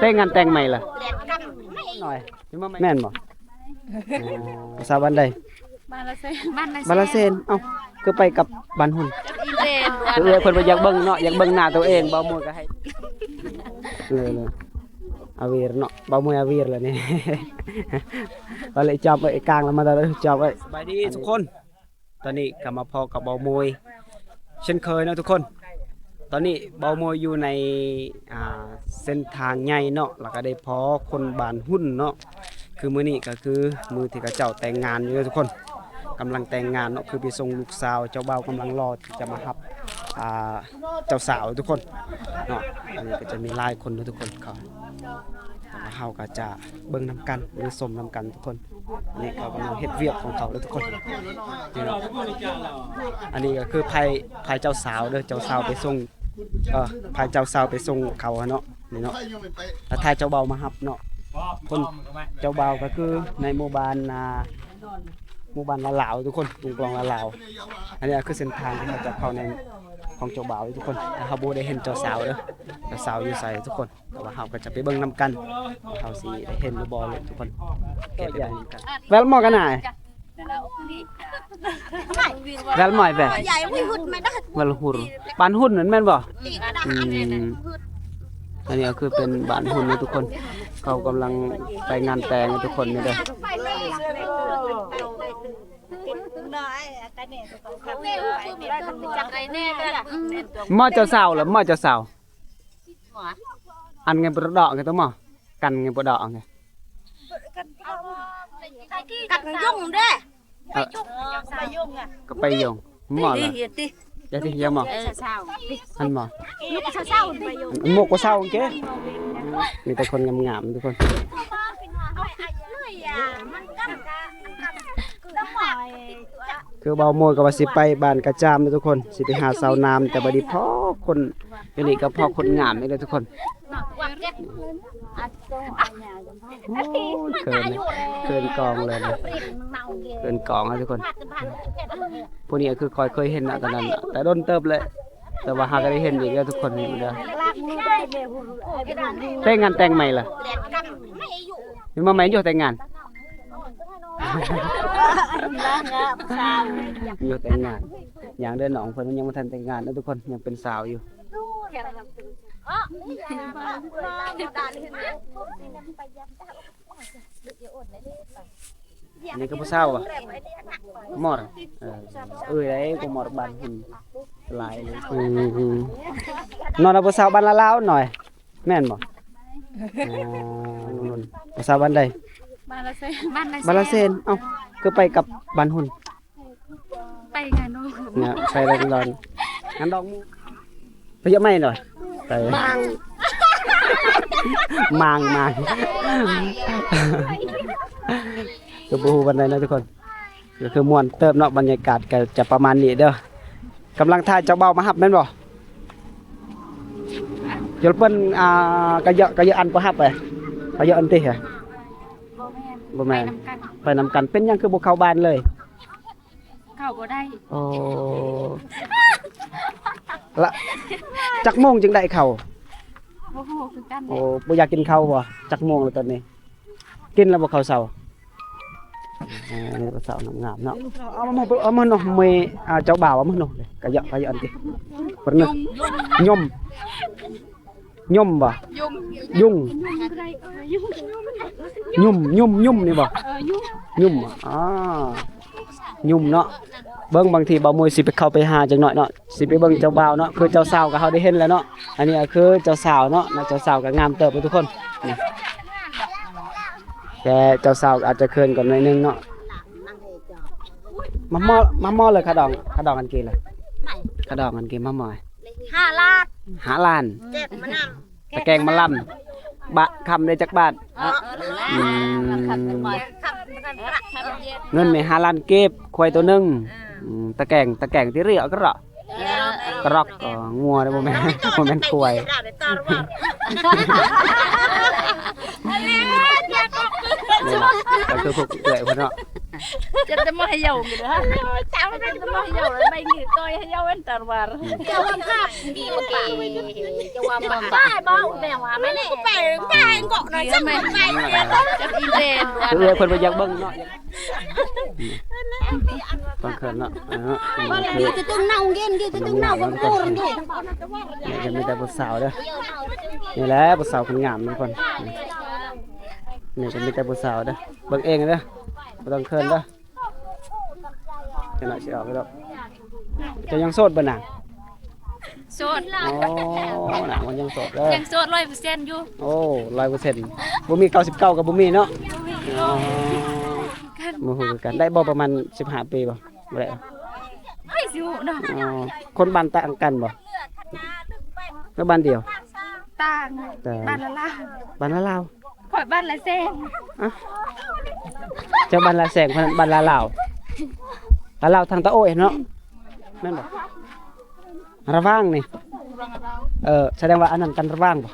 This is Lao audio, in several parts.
ແຕ່ງງານແຕ່ງໃໝ່ລະ ໜ້ອຍ ແມ່ນບໍ່? ອໍ ພາສາບ້ານໃດ? ບ້ານລະແຊນ. ບ້ານລະແຊນ. ເອົ້າ ຄືໄປກັບບ້ານຮຸ່ນ? ເອື້ອຍເພິ່ນວ່າຢາກເບິ່ງເນາະ ຢາກເບິ່ງໜ້າໂຕເອງ ເບົາມວຍກໍໃຫ້ ເລີຍ ອາວີຣເນາະ ເບົາມວຍອາວີຣລະນີ້ ກໍເລີຍຈອບໄວ້ກາງລະມາຕະເລີຍຈອບໄວ້. ສະບາຍດີທຸກຄົນ. ຕອນນີ້ກໍມາພໍ້ກັບເບົາມວຍເຊັ່ນເຄີຍເນາະທຸກຄົນ. ຕອນນີ້ເບົາມວຍຢູ່ໃນ ອ່າ ເສັ້ນທາງໃຫຍ່ເນາະ ແລ້ວກໍໄດ້ພໍ້ຄົນບ້ານຮຸ່ນເນາະ. ຄືມື້ນີ້ກໍຄືມື້ທີ່ເຂົາເຈົ້າແຕ່ງງານຢູ່ເນາະທຸກຄົນ ກຳລັງແຕ່ງງານເນາະ ຄືໄປສົ່ງລູກສາວ ເຈົ້າບ່າວກຳລັງລໍທີ່ຈະມາຮັບ ອ່າ ເຈົ້າສາວທຸກຄົນເນາະ. ອັນນີ້ກໍຈະມີຫຼາຍຄົນເນາະທຸກຄົນ ເຂົາ ແຕ່ວ່າເຮົາກໍຈະເບິ່ງນຳກັນ ຫຼື ຊົມນຳກັນທຸກຄົນ. ອັນນີ້ເຂົາກຳລັງເຮັດວຽກຂອງເຂົາເດີທຸກຄົນ ນີ້ເນາະ. ອັນນີ້ກໍຄືຝ່າຍ ຝ່າຍເຈົ້າສາວເດີ ເຈົ້າສາວໄປສົ່ງ ເອີ ຝ່າຍເຈົ້າສາວໄປສົ່ງເຂົາຫັ້ນເນາະ ນີ້ເນາະ. ແລ້ວຖ້າເຈົ້າບ່າວມາຮັບເນາະ ຄົນ ເຈົ້າບ່າວກໍຄືໃນໝູ່ບ້ານ ອ່າ ໝູ່ບ້ານລາລາວທຸກຄົນ ກຸງກລອງລາລາວ. ອັນນີ້ກໍຄືເສັ້ນທາງທີ່ເຂົາຈະເຂົ້າໃນຂອງເຈົ້າບ່າວທຸກຄົນ. ແຕ່ເຮົາບໍ່ໄດ້ເຫັນເຈົ້າສາວເດີ ເຈົ້າສາວຢູ່ໃສທຸກຄົນ ແຕ່ວ່າເຮົາກໍຈະໄປເບິ່ງນຳກັນ ວ່າເຮົາຊິໄດ້ເຫັນຫຼືບໍ່ເລີຍທຸກຄົນ. ແກະໄປເບິ່ງນຳກັນ. Wel mooi kan hy. Wel mooi, wel. Wel hoor. ບ້ານຮຸ່ນນັ້ນແມ່ນບໍ່? ອືມ ອັນນີ້ກໍຄືເປັນບ້ານຮຸ່ນເນາະທຸກຄົນ ເຂົາກຳລັງໄປງານແຕ່ງທຸກຄົນນີ້ເດີ. ມາເຈົ້າສາວລະ ມາເຈົ້າສາວ ອັນໄງບໍ່ດອກໄງຕົວມາ ກັນໄງບໍ່ດອກໄງ ກັນຍົງເດ້ ເອີ ກໍໄປຍົງ ມາລະ ຢ່າຕິ ຢ່າມາ ອັນມາ ຍົກສາວໆ ໄປຍົງ ມົກກວ່າສາວເກ ມີແຕ່ຄົນງາມໆ ທຸກຄົນ. ຄືເບົາໂມຍກໍວ່າຊິໄປບ້ານກະຈາມເດີທຸກຄົນ ຊິໄປຫາສາວນາມ ແຕ່ບັດນີ້ພໍ້ຄົນ ດຽວນີ້ກໍພໍ້ຄົນງາມນີ້ເດີທຸກຄົນ. ໂອ້ຍ ເຂີນ ເຂີນກອງເລີຍ ເຂີນກອງເລີຍທຸກຄົນ. ຜູ້ນີ້ກໍຄືຂ້ອຍເຄີຍເຫັນນະ ຕອນນັ້ນນະ ແຕ່ດົນເຕີບແລ້ວ ແຕ່ວ່າຫາກໍໄດ້ເຫັນອີກເດີທຸກຄົນ ນີ້ເດີ. ແຕ່ງງານແຕ່ງໃໝ່ລະ ມີມາໃໝ່ຢູ່ແຕ່ງງານ ຢູ່ແຕ່ງງານ ຍັງເດີ ນ້ອງເພິ່ນຍັງບໍ່ທັນແຕ່ງງານເດີທຸກຄົນ ຍັງເປັນສາວຢູ່. ອັນນີ້ກໍຜູ້ສາວບໍ່? ໝໍ ເອີ ເອີຍ ໄດ້ກໍໝໍບ້ານເພິ່ນຫຼາຍເລີຍ. ອືມ ອືມ ນ້ອງນະຜູ້ສາວບ້ານລາລາວໜ້ອຍ ແມ່ນບໍ່? ອໍ ຜູ້ສາວບ້ານໃດ? ບ້ານລະແຊນ ບ້ານລະແຊນ. ເອົ້າ ຄືໄປກັບບ້ານຮຸ່ນ? ໄປງານດອງ ນະ ໄປງານດອງ ງານດອງໝູ່ ໄປເຍາະໄໝ່ໜ້ອຍ ໄປ ມາງ ມາງ ມາງ ກໍບໍ່ຮູ້ປານໃດເນາະທຸກຄົນ. ກໍຄືມ່ວນເຕີບເນາະ ບັນຍາກາດກໍຈະປະມານນີ້ເດີ. ກຳລັງຖ້າເຈົ້າບ່າວມາຮັບແມ່ນບໍ່? ເຈົ້າເພິ່ນ ອ່າ ກະເຍາະ ກະເຍາະອັນບໍ່ຮັບເອີຍ ກະເຍາະອັນຕິເອີຍ. ບໍ່ແມ່ນ ບໍ່ແມ່ນ ໄປນຳກັນ ໄປນຳກັນ. ເປັນຫຍັງຄືບໍ່ເຂົ້າບ້ານເລີຍ? ເຂົ້າບໍ່ໄດ້. ໂອ້ ລະ ຈັກໂມງຈຶ່ງໄດ້ເຂົ້າ? ບໍ່ຮູ້ຄືກັນ. ໂອ້ ບໍ່ຢາກກິນເຂົ້າບໍ່? ຈັກໂມງແລ້ວຕອນນີ້? ກິນແລ້ວບໍ່ເຂົ້າເຊົ້າ? ເອີ ນີ້ກໍສາວງາມໆເນາະ. ເອົາມາ ເອົາມາເນາະ ແມ່ ອ່າ ເຈົ້າບ່າວເອົາມາເນາະ. ກະເຍາະ ກະເຍາະອັນຕິ ປະເນີ ຍົມ ຍົມບໍ່? ຍຸງ ຍຸງ ຍຸງ ຍຸງ ຍຸງນີ້ບໍ່? ເອີ ຍຸງ ຍຸງ ອໍ ຍຸງເນາະ. ເບິ່ງ ບາງທີບ່າວມຸ້ຍຊິໄປເຂົ້າໄປຫາຈັກໜ້ອຍເນາະ ຊິໄປເບິ່ງເຈົ້າບ່າວເນາະ. ຄືເຈົ້າສາວກໍເຮົາໄດ້ເຫັນແລ້ວເນາະ. ອັນນີ້ກໍຄືເຈົ້າສາວເນາະ ເຈົ້າສາວກໍງາມເຕີບເລີຍທຸກຄົນ. ແຕ່ເຈົ້າສາວອາດຈະເຂີນກ່ອນໜ້ອຍໜຶ່ງເນາະ. ມາໝໍ ມາໝໍເລີຍ ຄ່າດອງ ຄ່າດອງກັນກີ້ລະ ຄ່າດອງກັນກີ້ ມາໝໍ ຫ້າລ້ານ ຫ້າລ້ານ. ຕະແກງມາລຳ ບາດ ຄຳໄດ້ຈັກບາດ? ອືມ ເງິນແມ່ຫ້າລ້ານກີບ ຄວາຍໂຕໜຶ່ງ. ອືມ ຕະແກງ ຕະແກງຕິເຣຍກະເຣາະ ກະຣອກ ອໍ ງົວເດ້ ບໍ່ແມ່ນ ບໍ່ແມ່ນຄວາຍ. ນີ້ລະ ກໍຄືພວກເອື້ອຍເພິ່ນເນາະ ຈະ ຈະມາໃຫ້ເຍົາຢູ່ເດີ ຈະ ຈະມາໃຫ້ເຍົາ ໃບນີ້ຕ່ອຍໃຫ້ເຍົາອັນຕາວານ ເຈົ້າວ່າພາບດີບໍ່ເກ ເຈົ້າວ່າພາບ ໄປບໍ່ແມ່ວ່າ ໄປແລ້ວ ໄປ ໄປເກາະໜ້ອຍ ໄປ ຈະອີເລນ ຄືເອື້ອຍເພິ່ນບໍ່ຢາກເບິ່ງເນາະ ຕ້ອງເຂີນເນາະ ເອີ ນີ້ຄື ເນາເຢັນ ເນາເຢັນ ນີ້ກໍມີແຕ່ຜູ້ສາວເດີ ນີ້ແຫຼະຜູ້ສາວຄົນງາມທຸກຄົນ ນີ້ກໍມີແຕ່ຜູ້ສາວເດີ ເບິ່ງເອງເດີ ບໍ່ຕ້ອງເຂີນເດີ ຈັກໜ້ອຍຊິອອກດອກ ເຈົ້າຍັງໂສດບໍ່ນາງ? ໂສດ ໂອ້ ນາງວ່າຍັງໂສດເດີ ຍັງໂສດຮ້ອຍເປີເຊັນຢູ່ ໂອ້ ຮ້ອຍເປີເຊັນ ບໍ່ມີເກົ້າສິບເກົ້າກໍບໍ່ມີເນາະ ບໍ່ມີ ອໍ ບໍ່ຮູ້ຄືກັນ ໄດ້ບໍ່ປະມານສິບຫ້າປີບໍ່? ບໍ່ໄດ້ ໃຜຊິຮູ້ເນາະ ອໍ ຄົນບ້ານຕ່າງກັນບໍ່? ຫຼືບ້ານດຽວ? ຕ່າງ ຕ່າງ ບ້ານລະລາວ ບ້ານລະລາວ ຂ້ອຍບ້ານລະແຊງ ອະ ເຈົ້າບ້ານລະແຊງ ຄົນນັ້ນບ້ານລະລາວ ລະລາວທາງຕາໂອ້ຍເນາະ ແມ່ນບໍ່? ລະຫວ່າງນີ້ ເອີ ສະແດງວ່າອັນນັ້ນກັນລະຫວ່າງບໍ່?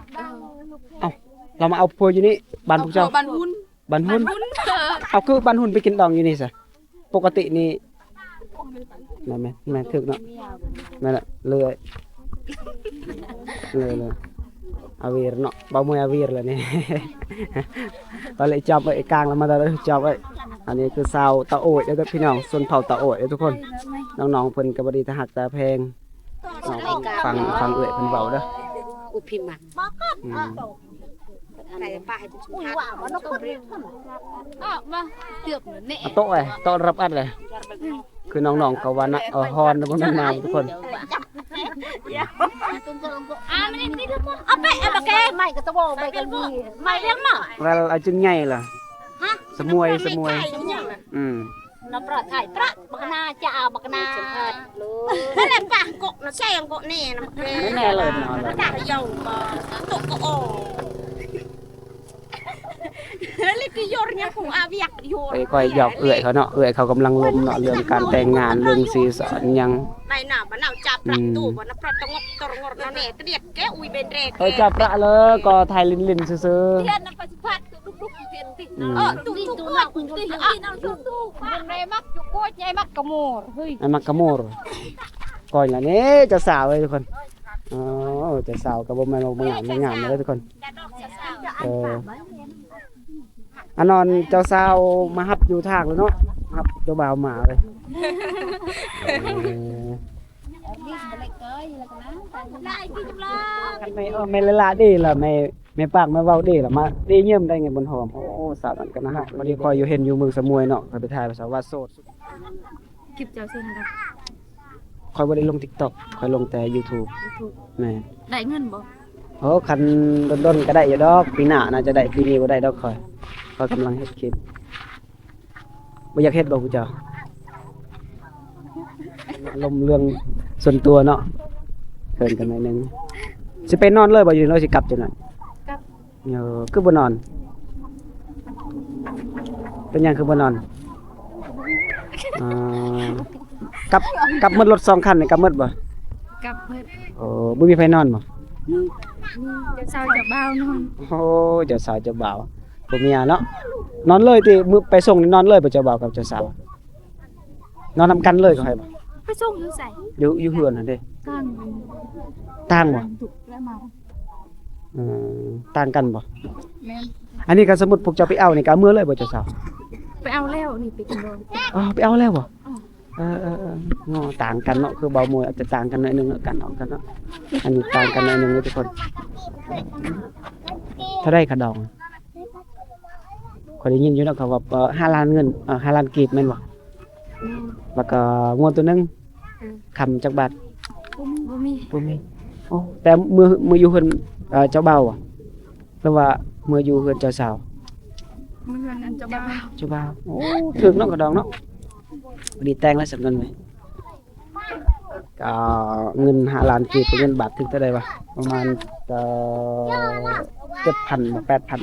ເອີ ເອົ້າ ລາວມາເອົາຜົວຢູ່ນີ້ ບ້ານພວກເຈົ້າ ເອົາຜົວບ້ານຮຸນ ບ້ານຮຸນ ບ້ານຮຸນ ເອີ ເອົາ ຄືບ້ານຮຸນໄປກິນດອງຢູ່ນີ້ຊະ? ປົກກະຕິນີ້ ແມ່ນ ແມ່ນ ແມ່ນ ຖືກເນາະ ແມ່ນລະ ເລີຍ ເລີຍ ເລີຍ ອາວີຣເນາະ ເບົາມວຍອາວີຣລະນີ້ ຕອນເລຍຈອບເອີຍ ກາງລະມາຕະເລີຍຈອບເອີຍ ອັນນີ້ຄືຊາວຕາໂອ້ຍເດີພີ່ນ້ອງ ຊົນເຜົ່າຕາໂອ້ຍເດີທຸກຄົນ ນ້ອງໆເພິ່ນກໍບໍ່ໄດ້ຕາຮັກຕາແພງ ເນາະ ຟັງ ຟັງເອື້ອຍເພິ່ນເວົ້າເດີ ອຸພິມະ ອືມ ອາໂຕະເອີຍ ໂຕະຮັບອັດເລີຍ ຄືນ້ອງໆເຂົາວ່ານະ ເອີ ຮອນ ບໍ່ແມ່ນນາງທຸກຄົນ ອາແປະ ອາແປະ ໄມ້ກະຕະວໍ ໄມ້ກະລີ ໄມ້ວຽງມາ ແລ້ວອາຈິນໃຫຍ່ລະ ສະໝວຍ ສະໝວຍ ອືມ ນະປະໄທ ປະບັກນາ ຈະເອົາບັກນາ ນັ້ນແຫຼະ ປະກົກນະແຊງກົກແນ່ນະ ແນ່ເລີຍ ຕາເຍົາ ຕົກກໍອອກ ເລີຍກະຍົນຍັງຄົງອາວຽກຢູ່ ຂ້ອຍຫຍອກເອື້ອຍເຂົາເນາະ ເອື້ອຍເຂົາກຳລັງລົມເນາະ ເລື່ອງການແຕ່ງງານ ເລື່ອງສີສັນຫຍັງ ໄດ້ນະ ບານາວຈັບປະຕູ ອືມ ບານາວປະຕະງົບຕະງົບນະແນ່ ຕະດຽດແກອຸຍເບັນແຣ ເອີ ຈັບປະເລີ ກໍຖ່າຍຫຼິ້ນໆຊື່ໆ ເອີ ຕຸກຕຸກຕຸກຕຸກ ມັນໄດ້ມັກຢູ່ໂຄດໃຫຍ່ມັກກະໂມຣ ເຮີ້ຍ ໄອ້ມັກກະໂມຣ ກ່ອຍລະນີ້ ເຈົ້າສາວເອີຍທຸກຄົນ ອໍ ເຈົ້າສາວກໍບໍ່ແມ່ນວ່າບໍ່ງາມ ງາມເດີທຸກຄົນ ເອີ ອັນນັ້ນເຈົ້າສາວມາຮັບຢູ່ທາງແລ້ວເນາະ ຮັບເຈົ້າບ່າວມາເລີຍ ເອີ ແມ່ ເອີ ແມ່ລະລາເດ້ລະ ແມ່ ແມ່ປາກແມ່ເວົ້າເດ້ລະ ມາເດ້ຢ້ຽມໄດ້ໄງບົນຫອມ ໂອ້ ສາວນັ້ນກໍໜ້າຮັກ ພໍດີຂ້ອຍຢູ່ ເຫັນຢູ່ເມືອງສະໝວຍເນາະ ຂ້ອຍໄປຖ່າຍສາວວ່າໂສດ ຄລິບເຈົ້າຊື່ຫຍັງ? ຂ້ອຍບໍ່ໄດ້ລົງຕິກຕັອກ ຂ້ອຍລົງແຕ່ຢູທູບ ຢູທູບ ແມ່ນ ໄດ້ເງິນບໍ່? ໂອ້ ຄັນດົນໆກໍໄດ້ຢູ່ດອກ ປີໜ້າໜ້າຈະໄດ້ ປີນີ້ບໍ່ໄດ້ດອກຂ້ອຍ ຂ້ອຍກຳລັງເຮັດຄລິບ ບໍ່ຢາກເຮັດບໍ່ຜູ້ເຈົ້າ? ລົມເລື່ອງສ່ວນຕົວເນາະ ເຂີນກັນໜ້ອຍໜຶ່ງ ຊິໄປນອນເລີຍບໍ່ ຢູ່ນີ້ ຫຼືຊິກັບຈັ່ງໃດ? ກັບ ເອີ ຄືບໍ່ນອນ? ເປັນຫຍັງຄືບໍ່ນອນ? ອໍ ກັບ ກັບໝົດລົດສອງຄັນນີ້ ກັບໝົດບໍ່? ກັບໝົດ ໂອ້ ບໍ່ມີໃຜນອນບໍ່? ມີ ມີ ເຈົ້າສາວເຈົ້າບ່າວນອນ ໂອ້ ເຈົ້າສາວເຈົ້າບ່າວ ຜົວເມຍເນາະ ນອນເລີຍຕິ ມື້ໄປສົ່ງນີ້ນອນເລີຍບໍ່ ເຈົ້າບ່າວກັບເຈົ້າສາວ? ນອນນຳກັນເລີຍກໍໃຫ້ບໍ່? ໄປສົ່ງຢູ່ໃສ? ຢູ່ ຢູ່ເຮືອນຫັ້ນເດ້ ຕ່າງ ຕ່າງບໍ່? ເອີ ຕ່າງກັນບໍ່? ແມ່ນ ອັນນີ້ຄັນສົມມຸດພວກເຈົ້າໄປເອົານີ້ກໍເອົາເມືອເລີຍບໍ່ເຈົ້າສາວ? ໄປເອົາແລ້ວນີ້ ໄປກິນບໍ່? ອໍ ໄປເອົາແລ້ວບໍ່? ເອີ ເອີ ເອີ ເອີ ເນາະ ຕ່າງກັນເນາະ ຄືເບົາມວຍອາດຈະຕ່າງກັນໜ້ອຍໜຶ່ງ ເອີ ການອອກກັນເນາະ ອັນນີ້ຕ່າງກັນໜ້ອຍໜຶ່ງເດ້ທຸກຄົນ ເທົ່າໃດຄ່າດອງ? ຂ້ອຍໄດ້ຍິນຢູ່ເນາະ ເຂົາວ່າ ເອີ ຫ້າລ້ານເງິນ ເອີ ຫ້າລ້ານກີບແມ່ນບໍ່? ແມ່ນ ແລ້ວກໍງົວໂຕໜຶ່ງ ເອີ ຄຳຈັກບາດ? ບໍ່ມີ ບໍ່ມີ ບໍ່ມີ ໂອ້ ແຕ່ເມືອ ເມືອຢູ່ເຮືອນ ເອີ ເຈົ້າບ່າວບໍ່ ຫຼືວ່າເມືອຢູ່ເຮືອນເຈົ້າສາວ? ເມືອເຮືອນອັນເຈົ້າບ່າວ ເຈົ້າບ່າວ ໂອ້ ຖືກເນາະ ກະດອງເນາະ ພໍດີແຕ່ງແລ້ວສຳນັ້ນເວີຍ ກໍເງິນຫ້າລ້ານກີບ ເປັນເງິນບາດຖືກເທົ່າໃດວະ? ປະມານ ເອີ ເຈັດພັນ ແປດພັນ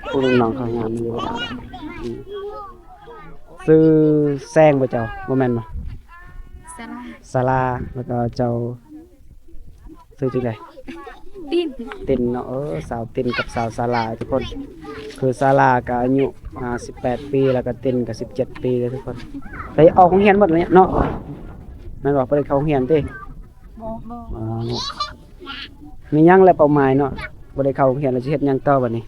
ຜູ້ນ້ອງເຂົາງາມຢູ່ ອືມ ຊື່ແຊງບໍ່ເຈົ້າ? ບໍ່ແມ່ນບໍ່? ສາລາ ສາລາ ແລ້ວກໍເຈົ້າຊື່ຈັ່ງໃດ? ຕິນ ຕິນເນາະ ເອີ ສາວຕິນກັບສາວສາລາທຸກຄົນ ຄືສາລາກໍອາຍຸຫ້າສິບແປດປີ ແລ້ວກໍຕິນກໍສິບເຈັດປີເດີທຸກຄົນ. ໄປອອກໂຮງຮຽນໝົດແລ້ວເນາະ ແມ່ນບໍ່? ບໍ່ໄດ້ເຂົ້າໂຮງຮຽນຕິ? ບໍ່ ບໍ່. ອໍ ມີຫຍັງແລະເປົ້າໝາຍເນາະ? ບໍ່ໄດ້ເຂົ້າໂຮງຮຽນແລ້ວຊິເຮັດຫຍັງຕໍ່ບັດນີ້?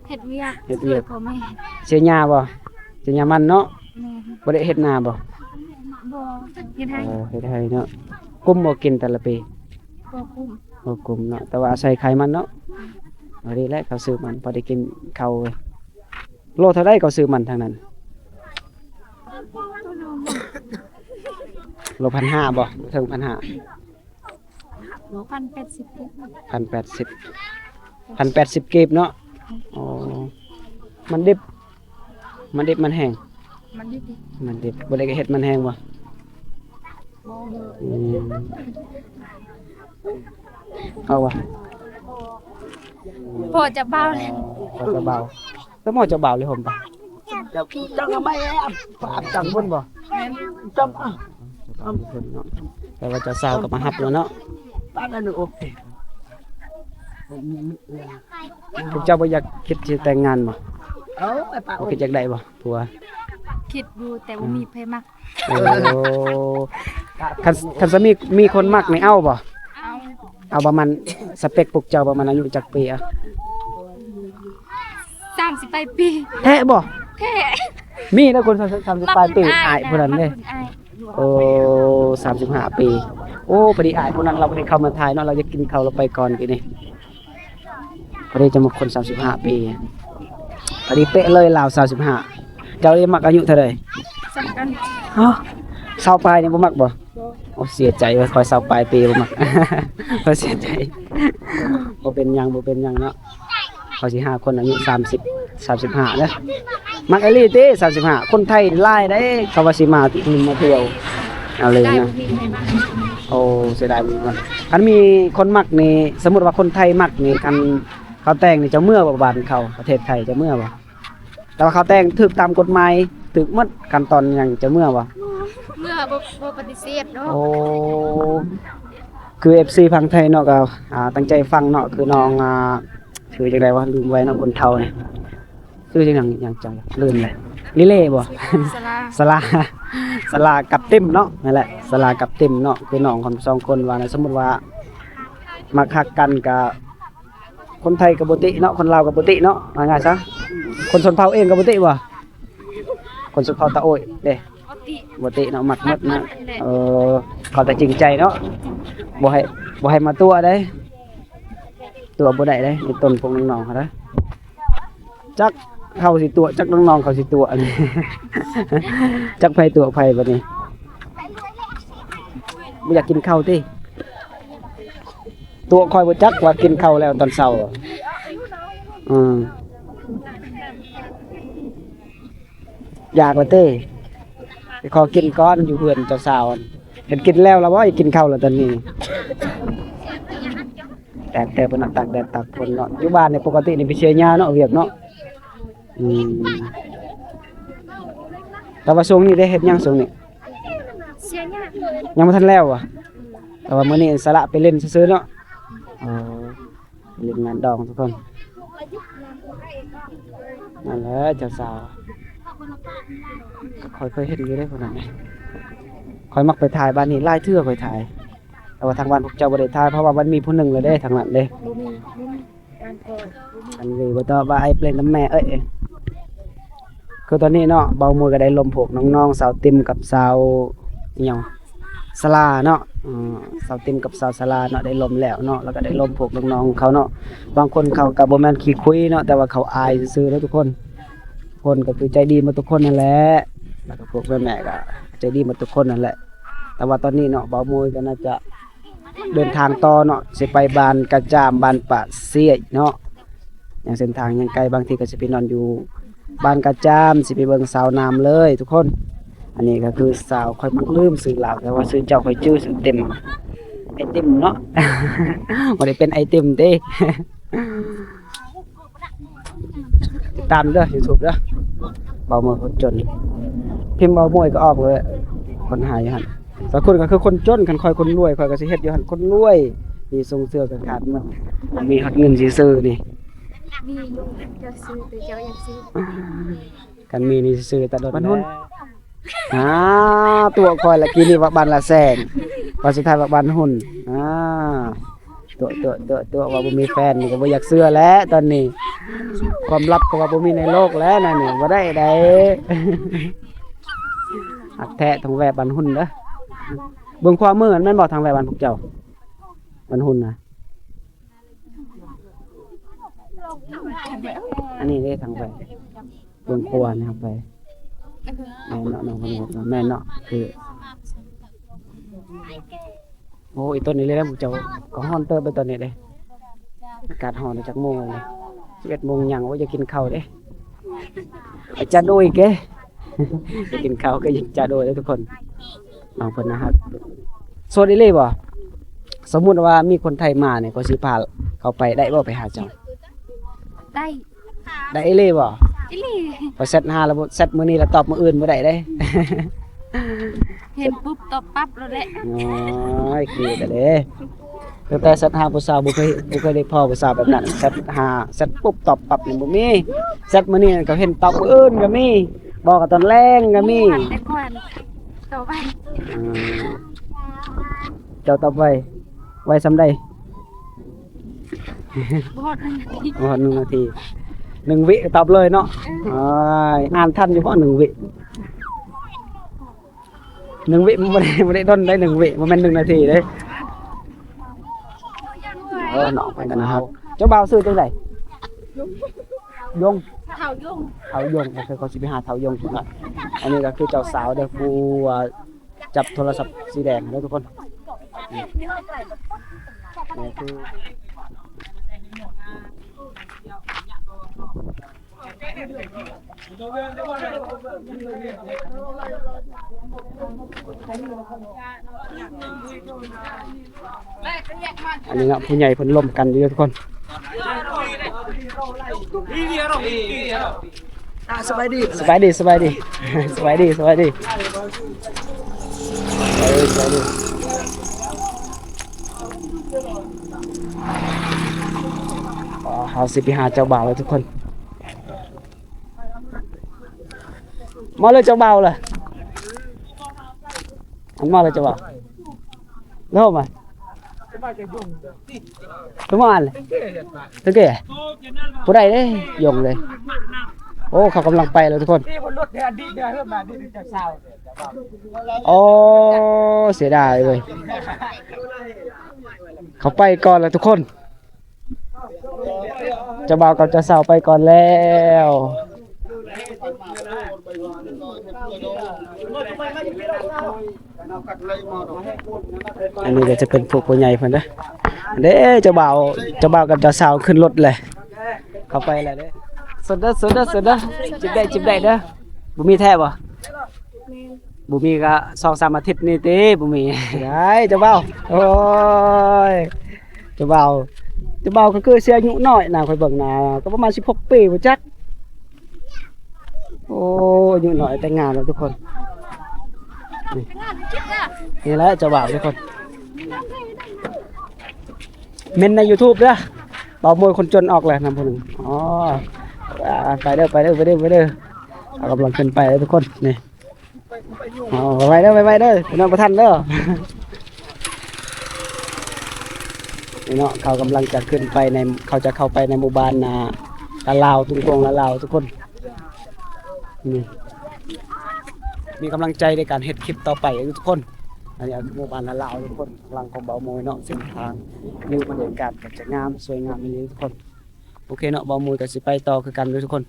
ເຮັດວຽກ ເຮັດວຽກ ຊ່ວຍພໍ່ແມ່. ເສຍຫຍ້າບໍ່? ເສຍຫຍ້າມັນເນາະ? ແມ່ນ. ບໍ່ໄດ້ເຮັດນາບໍ່? ບໍ່ ເຮັດໄຮ່. ອໍ ເຮັດໄຮ່ເນາະ. ກຸ້ມບໍ່ກິນແຕ່ລະປີ? ບໍ່ກຸ້ມ ບໍ່ກຸ້ມເນາະ ແຕ່ວ່າອາໄສຂາຍມັນເນາະ. ເອົາດີແຫຼະ ເຂົາຊື້ມັນ ພໍໄດ້ກິນເຂົ້າ. ໂລເທົ່າໃດເຂົາຊື້ມັນທາງນັ້ນ? ໂລພັນຫ້າບໍ່? ເຖິງພັນຫ້າ? ພັນແປດສິບ ພັນແປດສິບ ພັນແປດສິບກີບເນາະ. ອໍ ມັນດິບ ມັນດິບມັນແຫ້ງ? ມັນດິບ ມັນດິບ. ບໍ່ໄດ້ເຮັດມັນແຫ້ງບໍ່? ບໍ່. ອືມ ເອົາວະ ພໍ່ຈະເບົາ ພໍ່ຈະເບົາ. ໄປໝໍເຈົ້າບ່າວເລີຍໂຮມປະ? ເຈົ້າ ເຈົ້າກໍມາແອບ ປາບຈັ່ງພຸ້ນບໍ່? ແມ່ນ. ຈັບ ແຕ່ວ່າເຈົ້າສາວກໍມາຮັບແລ້ວເນາະ. ປາບນັ້ນໂອເຄ. ພວກເຈົ້າບໍ່ຢາກຄິດຊິແຕ່ງງານບໍ່? ເອົາ ບໍ່ຄິດຢາກໄດ້ບໍ່ຜົວ? ຄິດຢູ່ ແຕ່ບໍ່ມີໃຜມັກ. ໂອ້ ຄັນ ຄັນສາມີມີຄົນມັກນີ້ເອົາບໍ່? ເອົາ. ເອົາປະມານ ສະເປັກພວກເຈົ້າປະມານອາຍຸຈັກປີອະ? ສາມສິບປາຍປີ. ແທ້ບໍ່? ແທ້. ມີແລ້ວຄົນສາມສິບປາຍປີ ອາຍຜູ້ນັ້ນເດ້. ໂອ້ ສາມສິບຫ້າປີ. ໂອ້ ພໍດີອາຍຜູ້ນັ້ນລາວບໍ່ໄດ້ເຂົ້າມາຖ່າຍເນາະ ລາວຢາກກິນເຂົ້າ ລາວໄປກ່ອນກີ້ນີ້. ພໍດີຈະໝົດຄົນສາມສິບຫ້າປີ ພໍດີເປະເລີຍ ລາວສາມສິບຫ້າ. ເຈົ້ານີ້ມັກອາຍຸເທົ່າໃດ? ສ່ຳກັນ. ຮະ ຊາວປາຍນີ້ບໍ່ມັກບໍ່? ບໍ່. ໂອ້ ເສຍໃຈເວີ້ຍ ຂ້ອຍຊາວປາຍປີບໍ່ມັກ ຂ້ອຍເສຍໃຈ. ບໍ່ເປັນຫຍັງ ບໍ່ເປັນຫຍັງເນາະ. ຂ້ອຍຊິຫາຄົນອາຍຸສາມສິບ ສາມສິບຫ້າເດີ. ມັກອີ່ຫຼີຕິ ສາມສິບຫ້າ ຄົນໄທຫຼາຍເດ້ ເຂົາວ່າຊິມາ ມາທ່ຽວ ເອົາເລີຍນະ. ໂອ້ ເສຍດາຍເງິນ. ຄັນມີຄົນມັກນີ້ ສົມມຸດວ່າຄົນໄທມັກນີ້ ຄັນເຂົາແຕ່ງນີ້ ເຈົ້າເມືອບໍ່ບ້ານເຂົາ ປະເທດໄທ ເຈົ້າເມືອບໍ່? ແຕ່ວ່າເຂົາແຕ່ງຖືກຕາມກົດໝາຍ ຖືກໝົດຂັ້ນຕອນຫຍັງ ເຈົ້າເມືອບໍ່? ເມືອ ບໍ່ ບໍ່ປະຕິເສດເນາະ. ໂອ້ ຄືເອັຟຊີຝັ່ງໄທເນາະ ກໍ ອ່າ ຕັ້ງໃຈຟັງເນາະ ຄືນ້ອງ ອ່າ ຊື່ຈັ່ງໃດວະ ລືມໄວເນາະ ຄົນເຖົ້ານີ້. ຊື່ຈັ່ງຫຍັງ ຫຍັງຈັງ ລືມແລ້ວ. ລີເລບໍ່? ສາລາ ສາລາ ສາລາກັບຕິມເນາະ. ນັ້ນແຫຼະ ສາລາກັບຕິມເນາະ ຄືນ້ອງຂອງສອງຄົນວ່ານະ. ສົມມຸດວ່າມັກຮັກກັນກະ ຄົນໄທກໍບໍ່ຕິເນາະ ຄົນລາວກໍບໍ່ຕິເນາະ ວ່າງ່າຍຊະ. ຄົນຊົນເຜົ່າເອງກໍບໍ່ຕິບໍ່? ຄົນຊົນເຜົ່າຕາໂອ້ຍເດ້ ບໍ່ຕິ ບໍ່ຕິເນາະ ມັກໝົດນະ. ເອີ ເຂົາແຕ່ຈິງໃຈເນາະ ບໍ່ໃຫ້ ບໍ່ໃຫ້ມາຕົວະເດ້. ຕົວະບໍ່ໄດ້ເດ້ ໃນຕົ້ນພວກນ້ອງໆເຮົາເດ້. ຈັກເຮົາຊິຕົວະ ຈັກນ້ອງໆເຂົາຊິຕົວະ ອັນນີ້ ຈັກໃຜຕົວະໃຜບັດນີ້. ບໍ່ຢາກກິນເຂົ້າຕິ? ຕົວະຂ້ອຍບໍ່ຈັກວ່າກິນເຂົ້າແລ້ວຕອນເຊົ້າ. ອືມ ຢາກລະເຕ້ ໄປຂໍກິນກ່ອນຢູ່ເຮືອນເຈົ້າສາວ. ເຫັນກິນແລ້ວລະບໍ່? ກິນເຂົ້າລະຕອນນີ້. ແຕກແຕ່ເພິ່ນຕາກແດດຕາກຝົນເນາະ. ຢູ່ບ້ານນີ້ປົກກະຕິນີ້ໄປເສຍຫຍ້າເນາະ ວຽກເນາະ. ອືມ ແຕ່ວ່າຊ່ວງນີ້ໄດ້ເຮັດຫຍັງຊ່ວງນີ້? ເສຍຫຍ້າ ຍັງບໍ່ທັນແລ້ວຫວາ? ແຕ່ວ່າມື້ນີ້ສະຫຼະໄປຫຼິ້ນຊື່ໆເນາະ. ອໍ ເຮັດງານດອງທຸກຄົນ. ນັ້ນແຫຼະເຈົ້າສາວ ຂ້ອຍເຄີຍເຫັນຢູ່ເດ້ຜູ້ນັ້ນ. ຂ້ອຍມັກໄປຖ່າຍບ້ານນີ້ຫຼາຍເທື່ອ ຂ້ອຍຖ່າຍ. ແຕ່ວ່າທາງບ້ານພວກເຈົ້າບໍ່ໄດ້ຖ່າຍ ເພາະວ່າມັນມີຜູ້ໜຶ່ງແລ້ວເດ້ ທາງນັ້ນເດ້. ບໍ່ມີ ບໍ່ມີການກ່ອນ ບໍ່ມີ. ອັນນີ້ບໍ່ຕອບວ່າອ້າຍເປັນນຳແມ່ເອີຍ. ຄືຕອນນີ້ເນາະ ເບົາມຸ້ຍກໍໄດ້ລົມພວກນ້ອງໆ ສາວຕິມກັບສາວ ອີຫຍັງ ສາລາເນາະ. ເອີ ສາວຕິມກັບສາວສາລາເນາະ ໄດ້ລົມແລ້ວເນາະ ແລ້ວກໍໄດ້ລົມພວກນ້ອງໆເຂົາເນາະ. ບາງຄົນເຂົາກໍບໍ່ແມ່ນຂີ້ຄຸຍເນາະ ແຕ່ວ່າເຂົາອາຍຊື່ໆເນາະທຸກຄົນ. ຄົນກໍຄືໃຈດີໝົດທຸກຄົນນັ້ນແຫຼະ ແລ້ວກໍພວກແມ່ໆກໍໃຈດີໝົດທຸກຄົນນັ້ນແຫຼະ. ແຕ່ວ່າຕອນນີ້ເນາະ ເບົາມຸ້ຍກໍໜ້າຈະເດີນທາງຕໍ່ເນາະ ຊິໄປບ້ານກະຈາມ ບ້ານປາຊຽຍເນາະ. ຍັງເສັ້ນທາງຍັງໄກ ບາງທີກໍຊິໄປນອນຢູ່ບ້ານກະຈາມ ຊິໄປເບິ່ງສາວນາມເລີຍທຸກຄົນ. ອັນນີ້ກໍຄືສາວ ຂ້ອຍມັກລືມຊື່ລາວ ແຕ່ວ່າຊື່ເຈົ້າຂ້ອຍຈື່ຊື່ເຕັມ ໄອຕິມເນາະ ບໍ່ໄດ້ເປັນໄອຕິມເດ້. ຕິດຕາມເດີ ຢູທູບເດີ ເບົາມຸ້ຍຄົນຈົນ ພິມເບົາມຸ້ຍກໍອອກເລີຍ ຄົ້ນຫາຢູ່ຫັ້ນ. ສາວຄຸນກໍຄືຄົນຈົນ ຄັນຂ້ອຍຄົນລວຍ ຂ້ອຍກໍຊິເຮັດຢູ່ຫັ້ນ ຄົນລວຍ ມີຊົງເສື້ອກໍຂາດໝົດ ມີຮອດເງິນຊື່ໆນີ້. ມີຢູ່ ຢາກຊື້ ແຕ່ເຈົ້າຢາກຊື້. ຄັນມີນີ້ຊື້ຕະດົນ ບ້ານຮຸ່ນ ແລ້ວ. ຫາຕົວະຂ້ອຍລະ ກີ້ນີ້ວ່າບ້ານລະແຊງ ວ່າສຸດທ້າຍວ່າບ້ານຮຸ່ນ. ອາ ຕົວະ ຕົວະ ຕົວະ ຕົວະ ວ່າບໍ່ມີແຟນນີ້ກໍບໍ່ຢາກເຊື່ອແຫຼະຕອນນີ້. ຄວາມລັບກໍວ່າບໍ່ມີໃນໂລກແລ້ວນັ້ນນີ້ ບໍ່ໄດ້ໃດ. ຮັກແທ້ ທາງແວ່ບ້ານຮຸ່ນເດີ. ເບິ່ງຂວາມືຫັ້ນແມ່ນບໍ່ ທາງແວ່ບ້ານພວກເຈົ້າ? ບ້ານຮຸ່ນນະ. ອັນນີ້ເດ້ທາງໄປ ເບິ່ງຂວານີ້ໄປ. ແມ່ນເນາະ ນ້ອງເພິ່ນເນາະ ແມ່ນເນາະ ຄື ໂອ້ ອີຕົ້ນນີ້ເລີຍ ເຈົ້າກໍຮ້ອນເຕີບເລີຍຕອນນີ້ເດ້. ອາກາດຮ້ອນ ຈັກໂມງແລ້ວນີ້ ສິບເອັດໂມງຍັງ. ໂອ້ ຢາກກິນເຂົ້າເດ້ ອາຈານໂດຍເກ ຢາກກິນເຂົ້າກໍຢາກຈາໂດຍເດ້ທຸກຄົນ. ນ້ອງເພິ່ນນະຮັກ. ໂສດອີ່ຫຼີບໍ່? ສົມມຸດວ່າມີຄົນໄທມານີ້ ຂ້ອຍຊິພາເຂົາໄປໄດ້ບໍ່ ໄປຫາເຈົ້າ? ໄດ້. ໄດ້ອີ່ຫຼີບໍ່? ອີ່ຫຼີ. ຂ້ອຍແຊັດຫາແລ້ວ ແຊັດມື້ນີ້ແລ້ວຕອບມື້ອື່ນບໍ່ໄດ້ເດ້. ເຫັນປຸບຕອບປັບໂລດແຫຼະ. ໂອ້ຍ ຄືກັນເດ້. ຕັ້ງແຕ່ແຊັດຫາຜູ້ສາວ ບໍ່ເຄີຍ ບໍ່ເຄີຍໄດ້ພໍ້ຜູ້ສາວແບບນັ້ນ. ແຊັດຫາ ແຊັດປຸບຕອບປັບນີ້ບໍ່ມີ. ແຊັດມື້ນີ້ກໍເຫັນຕອບມື້ອື່ນກໍມີ. ບອກກັນຕອນແລງກໍມີ. ແຕ່ກ່ອນ ຕໍ່ໄປ. ອືມ ເຈົ້າຕອບໄວ ໄວສ່ຳໃດ? ບໍ່ຮອດໜຶ່ງນາທີ ບໍ່ຮອດໜຶ່ງນາທີ. ໜຶ່ງວິກໍຕອບເລີຍເນາະ. ເອີ ໂອ້ຍ ອ່ານທັນຢູ່ບໍ່ໜຶ່ງວິ? ໜຶ່ງວິມັນບໍ່ໄດ້ ບໍ່ໄດ້ດົນໄດ໋ ໜຶ່ງວິ ບໍ່ແມ່ນໜຶ່ງນາທີເດ້. ເອີ ນ້ອງເພິ່ນກໍນະຮັກ. ເຈົ້າບ່າວຊື່ຈັ່ງໃດ? ຍົງ. ທ້າວຍົງ. ທ້າວຍົງ. ໂອເຄ ຂ້ອຍຊິໄປຫາທ້າວຍົງກ່ອນ. ອັນນີ້ກໍຄືເຈົ້າສາວເດີ ຜູ້ ຈັບໂທລະສັບສີແດງເດີທຸກຄົນ. ນີ້ຄື ອັນນີ້ເນາະ ຜູ້ໃຫຍ່ເພິ່ນລົມກັນຢູ່ເດີທຸກຄົນ. ອ່າ ສະບາຍດີ ສະບາຍດີ ສະບາຍດີ ສະບາຍດີ ສະບາຍດີ. ເອີ ເຮົາຊິໄປຫາເຈົ້າບ່າວແລ້ວທຸກຄົນ. ມາເລີຍເຈົ້າບ່າວເລີຍ ມາເລີຍເຈົ້າບ່າວ. ແລ້ວມາ ປະມານ ຕະເກ ຜູ້ໃດເດ້ ຍົງເດ້. ໂອ້ ເຂົາກຳລັງໄປແລ້ວທຸກຄົນ. ໂອ້ ເສຍດາຍເວີຍ ເຂົາໄປກ່ອນແລ້ວທຸກຄົນ. ເຈົ້າບ່າວກັບເຈົ້າສາວໄປກ່ອນແລ້ວ. ອັນນີ້ກໍຈະເປັນພວກຜູ້ໃຫຍ່ເພິ່ນເດີ. ເດ້ ເຈົ້າບ່າວ ເຈົ້າບ່າວກັບເຈົ້າສາວຂຶ້ນລົດແລ້ວ ເຂົ້າໄປແລ້ວເດ້. ສົດເດີ ສົດເດີ ສົດເດີ ຈິບໄດ້ ຈິບໄດ້ເດີ. ບໍ່ມີແທ້ບໍ່? ບໍ່ມີກໍສອງສາມອາທິດນີ້ຕິ ບໍ່ມີ. ໄດ້ ເຈົ້າບ່າວ ໂອ້ຍ ເຈົ້າບ່າວ ເຈົ້າບ່າວກໍຄືຊິອາຍຸນ້ອຍນະ ຂ້ອຍເບິ່ງໜ້າກໍປະມານສິບຫົກປີບໍ່ຈັກ. ໂອ້ ອາຍຸນ້ອຍແຕ່ງງານແລ້ວທຸກຄົນ. ນີ້ ນີ້ແຫຼະເຈົ້າບ່າວທຸກຄົນ ເມັນໃນຢູທູບເດີ. ບ່າວໂມຍຄົນຈົນອອກແລ້ວນຳຜູ້ໜຶ່ງ. ອໍ ອ່າ ໄປເດີ ໄປເດີ ໄປເດີ ໄປເດີ. ເຮົາກຳລັງຂຶ້ນໄປເດີທຸກຄົນ ນີ້. ອໍ ໄວໆເດີ ໄວໆເດີ ພີ່ນ້ອງບໍ່ທັນເດີ. ນີ້ເນາະ ເຂົາກຳລັງຈະຂຶ້ນໄປໃນ ເຂົາຈະເຂົ້າໄປໃນໝູ່ບ້ານ ອ່າ ລາລາວ ທຸງກວງລາລາວທຸກຄົນ. ນີ້ ມີກຳລັງໃຈໃນການເຮັດຄລິບຕໍ່ໄປທຸກຄົນ. ອັນນີ້ຄືໝູ່ບ້ານລາລາວທຸກຄົນ ທາງຫຼັງຂອງບ່າວໂມຍເນາະ. ເສັ້ນທາງ ວິວບັນຍາກາດກໍຈະງາມ ສວຍງາມອີ່ຫຼີທຸກຄົນ. ໂອເຄເນາະ ບ່າວໂມຍກໍຊິໄປຕໍ່ຄືກັນເດີທຸກຄົນ.